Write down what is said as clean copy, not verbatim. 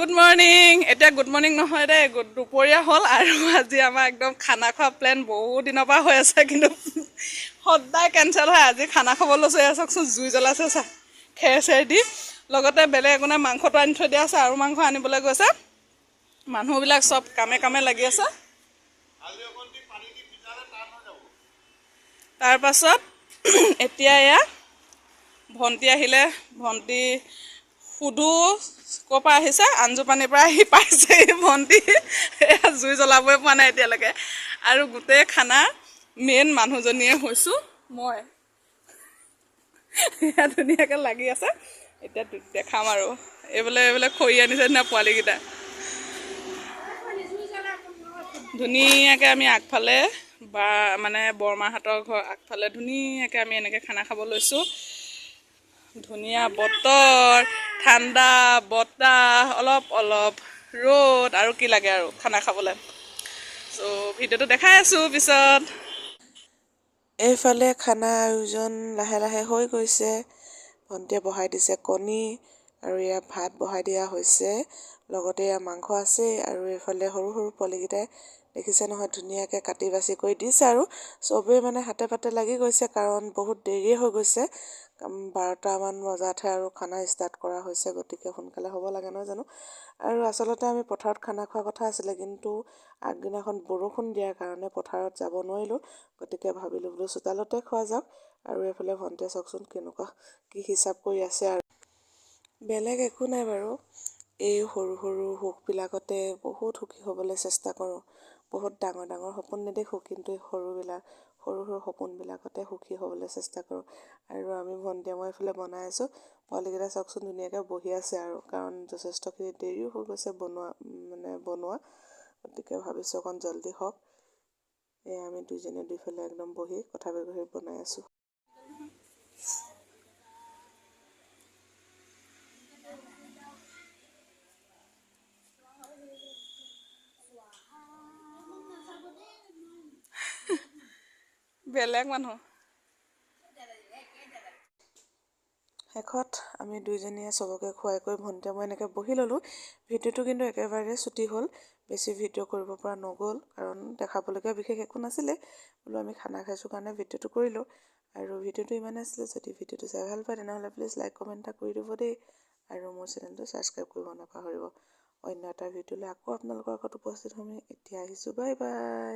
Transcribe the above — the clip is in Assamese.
Good morning. এতিয়া গুড মৰ্ণিং নহয় দেই, গুড দুপৰীয়া হ'ল। আৰু আজি আমাৰ একদম খানা খোৱা প্লেন বহুত দিনৰ পৰা হৈ আছে, কিন্তু সদায় কেঞ্চেল হয়। আজি খানা খাব লৈছোঁ। এয়া চাওকচোন, জুই জ্বলাইছে চা, খেৰ চেৰ দি। লগতে বেলেগ একো নাই, মাংসটো আনি থৈ দিয়া আছে আৰু মাংস আনিবলৈ গৈছে। মানুহবিলাক চব কামে কামে লাগি আছে। তাৰপাছত এতিয়া এয়া ভণ্টি আহিলে। ভণ্টি সুধো ক'ৰ পৰা আহিছে। আঞ্জুপানীৰ পৰা আহি পাইছে ভণ্টি। এয়া জুই জ্বলাবই পৰা নাই এতিয়ালৈকে। আৰু গোটেই খানা মেইন মানুহজনীয়ে হৈছোঁ মই। এয়া ধুনীয়াকৈ লাগি আছে। এতিয়া দেখাম আৰু এইবোলে খৰি আনিছে না পোৱালিকেইটা। ধুনীয়াকৈ আমি আগফালে বা মানে বৰমাহঁতৰ ঘৰ আগফালে ধুনীয়াকৈ আমি এনেকৈ খানা খাব লৈছোঁ। ধুনীয়া বতৰ, ঠাণ্ডা বতাহ, অলপ অলপ ৰ'দ, আৰু কি লাগে আৰু খানা খাবলৈ? চ' ভিডিঅ'টো দেখাই আছোঁ পিছত। এইফালে খানা আয়োজন লাহে লাহে হৈ গৈছে। ভণ্টিয়ে বহাই দিছে কণী আৰু ইয়াত ভাত বহাই দিয়া হৈছে। লগতে ইয়াত মাংস আছেই। আৰু এইফালে সৰু সৰু পোৱালিকেইটাই দেখিছে নহয়, ধুনীয়াকৈ কাটি বাছি কৰি দিছে। আৰু চবেই মানে হাতে পাতে লাগি গৈছে, কাৰণ বহুত দেৰিয়ে হৈ গৈছে। 12টামান বজাতহে আৰু খানা ষ্টাৰ্ট কৰা হৈছে, গতিকে সোনকালে হ'ব লাগে, নহয় জানো? আৰু আচলতে আমি পথাৰত খানা খোৱা কথা আছিলে, কিন্তু আগদিনাখন বৰষুণ দিয়াৰ কাৰণে পথাৰত যাব নোৱাৰিলোঁ। গতিকে ভাবিলোঁ বোলো চোতালতে খোৱা যাওক। আৰু এইফালে ভণ্টিয়ে চাওকচোন, কেনেকুৱা কি হিচাপ কৰি আছে। আৰু বেলেগ একো নাই বাৰু, এই সৰু সৰু সুখবিলাকতে বহুত সুখী হ'বলৈ চেষ্টা কৰোঁ। বহুত ডাঙৰ ডাঙৰ সপোন নেদেখোঁ, কিন্তু এই সৰুবিলাক সৰু সৰু সপোনবিলাকতে সুখী হ'বলৈ চেষ্টা কৰোঁ। আৰু আমি ভণ্টিয়ে মই এইফালে বনাই আছোঁ। পোৱালিকেইটা চাওকচোন, ধুনীয়াকৈ বহি আছে। আৰু কাৰণ যথেষ্টখিনি দেৰিও হৈ গৈছে বনোৱা, মানে বনোৱা, গতিকে ভাবিছোঁ অকণ জল্দি হওক। এয়া আমি দুইজনীয়ে দুইফালে একদম বহি কথা বহি বনাই আছোঁ। বেলেগ মানুহ। শেষত আমি দুইজনীয়ে চবকে খুৱাই কৰি ভণ্টিয়ে মই এনেকৈ বহি ল'লোঁ। ভিডিঅ'টো কিন্তু একেবাৰে চুটি হ'ল, বেছি ভিডিঅ' কৰিব পৰা নগ'ল, কাৰণ দেখাবলগীয়া বিশেষ একো নাছিলে। বোলো আমি খানা খাইছোঁ কাৰণে ভিডিঅ'টো কৰিলোঁ। আৰু ভিডিঅ'টো ইমানেই আছিলে। যদি ভিডিঅ'টো চাই ভাল পায়, তেনেহ'লে প্লিজ লাইক, কমেণ্ট এটা কৰি দিব দেই। আৰু মোৰ চেনেলটো ছাবস্ক্ৰাইব কৰিব নাপাহৰিব। অন্য এটা ভিডিঅ'লৈ আকৌ আপোনালোকৰ আগত উপস্থিত হ'ম। এতিয়া আহিছোঁ, বাই বাই।